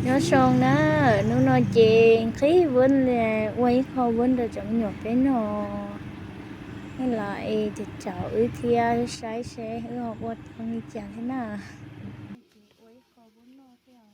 Nyob zoo na, hnub no ces nqhis vuab, ua ib qho vuab rau cov me nyuam peb noj. Nej los es caum wb thiab saib seb wb ho ua tau li cas thiab na. Ces ua ib qho vuab noj thiab.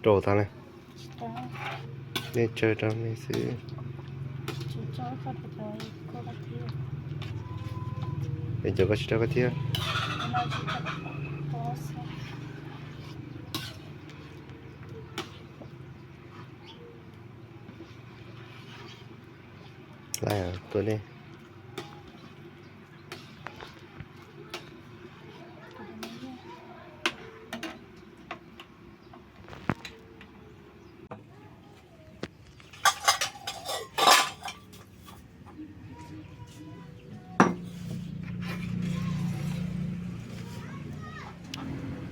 Rau tag ne. Nej tsawg rau nej xwb. Es cov koj tsis rau koj thiab. Laj tua nej.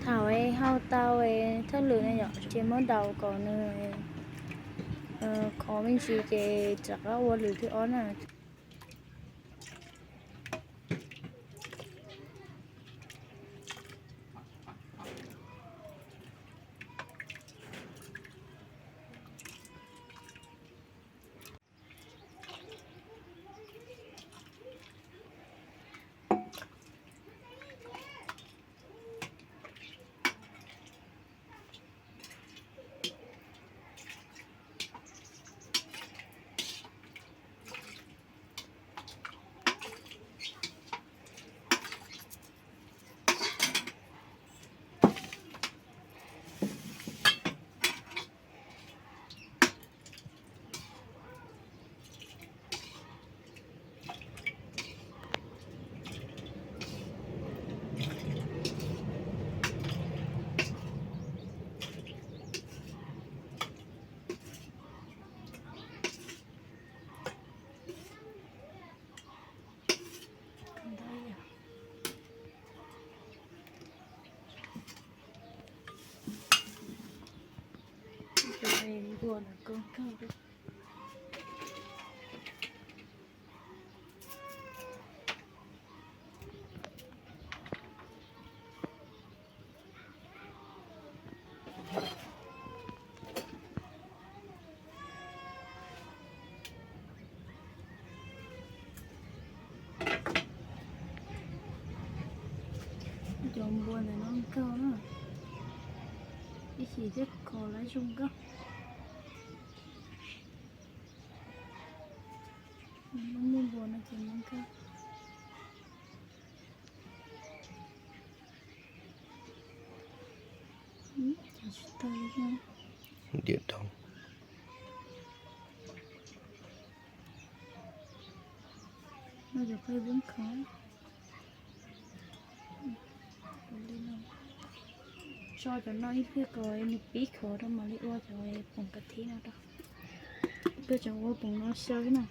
Thaum hau tau thawj lwm no yom, ces muab daus kom nws khov me ntsis ces rov qab ua lwm thib ob na. Npua no koob kawg. Cov npua ntawm no nkauj na, ib chim thiab kho lawv zoo nkauj. Muaj npua no ces zoo nkauj. Diam dau. No cov qe vub khov. Tso cov no ib pliag kom nws pib khov rau mam li ua cov poom kas thib no rau. Peb tseem ua poom no xyaw na.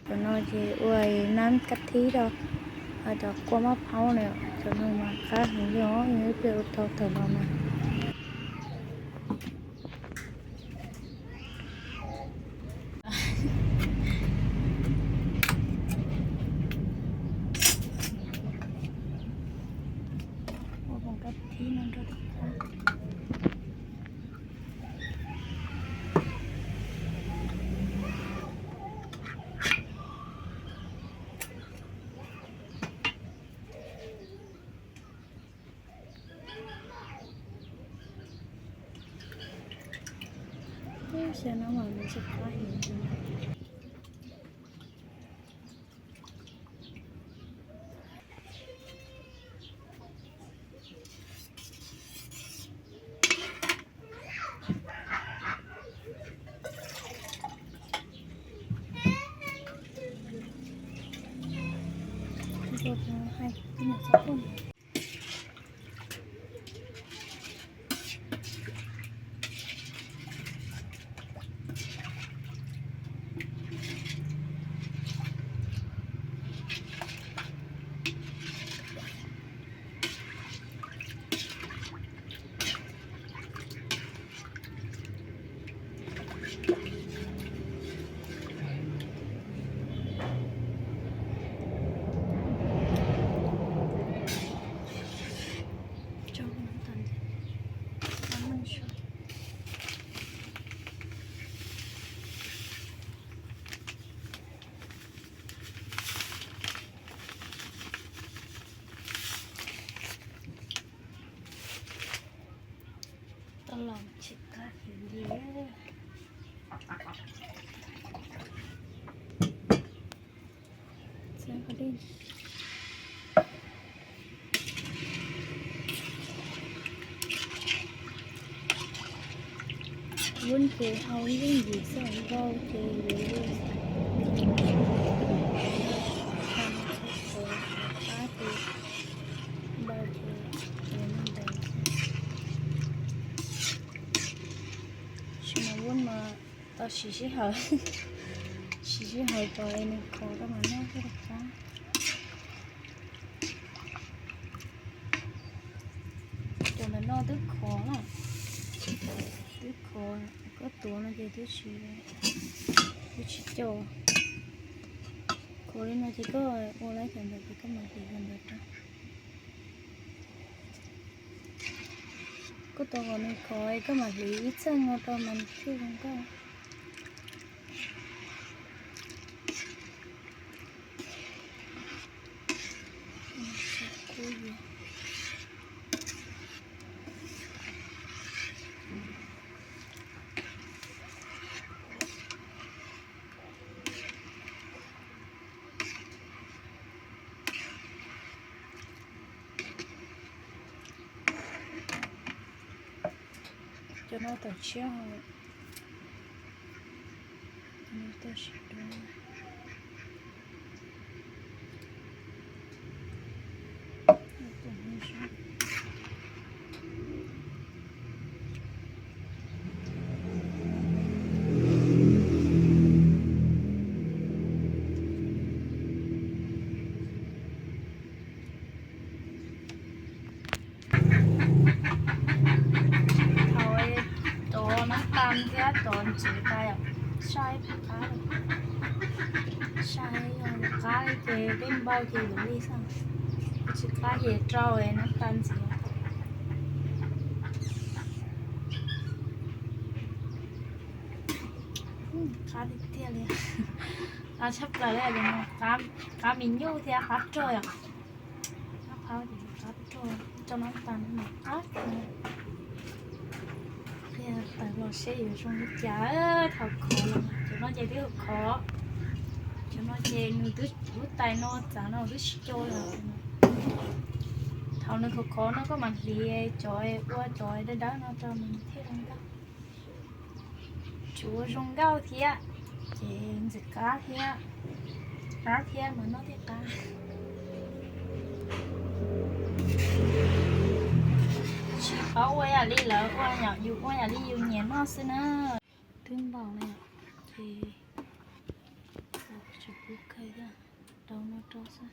Cov no ces ua nab kas thib rau, ho cov kua maj phaub na, cov no mas qab heev li os, ib pliag ua tau tawm los mas. Cov no mas nws tsis qab heev li. Tau los tsis qab heev li. Wb ces hau ib lub yim xwb, npau ces yuav luag, qab ces npau ces yuav noj ntawd. Tab sis mas wb mas tau siv sij hawm, siv sij hawm kom nws khov rau mas noj thiaj li qab. Cov ntawm no twb khov na, twb khov, koj tuav no ces twb tsis, twb tsis coj. Khov li no ces koj ua lawm cov ntawd ces koj mam hliv cov ntawd rau. Koj tos kom nws khov koj mam hliv ib txheej no rau mas nws thiaj zoo nkauj. Cov no tawm tshiab, cov no tawm siav dua. Thaum tov nab tas thiab tov ntxiv tas yom, saib qab, saib qab li ces peb npau ces yuav li xwb, tsis qab ces rau nab tas ntxiv. Qab tiag tiag li, qab tshaj plaws li, qab me nyuj thiab qab rog yom. Qab, qab rog, rau nab tas mas qab tiag. Qhia tawm los seb yuav zoo li cas thaum khov los. Cov no ces twb khov, cov no ces nws twb, lub tais no txav no twb tsis co lawm. Thaum nws khov khov no koj mam hliv cov ua cov dawb dawb no rau nws thiaj zoo nkauj. Tsuav zoo nkauj thiab, ces ntxim qab thiab, qab thiab mas noj thiaj qab. Tsis paub ua yam li lawv ua, yus ua yam li yus nyiam noj xwb na. Twb npaum li ces tsis pub kawg thiab, rau no rau xwb.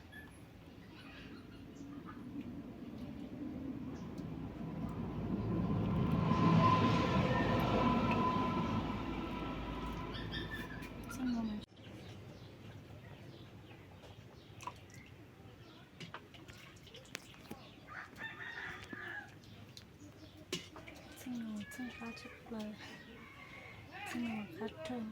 Txheej no txheej qab tshaj plaws, txheej no qab rog.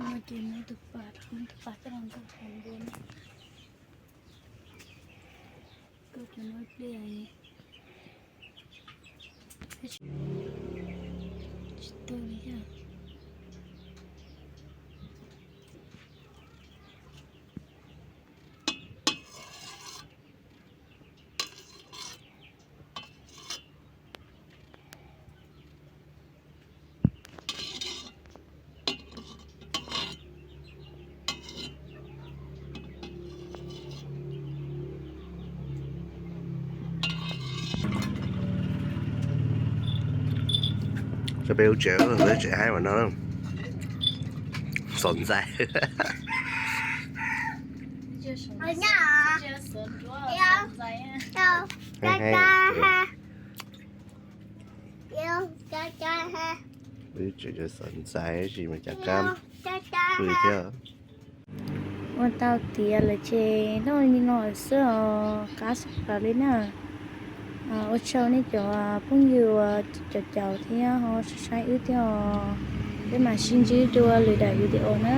No ces muab tus pas, muab tus pas coj los ntxuav qhov npua na. Koj cov no pliag tsis tau li thiab. Peb lub tsev, lub tsev haib mas no, xov ntxais. Lub tsev xov ntxais, tsis mas cas kab pw thiab. Ua tau tiav lawm ces noj li no xwb os, qab xwb pab li na. Ua tsaug nej cov phooj ywg uas caum caum thiab ho saib wb thiab os. Peb mam sib ntsib dua lwm daim video na.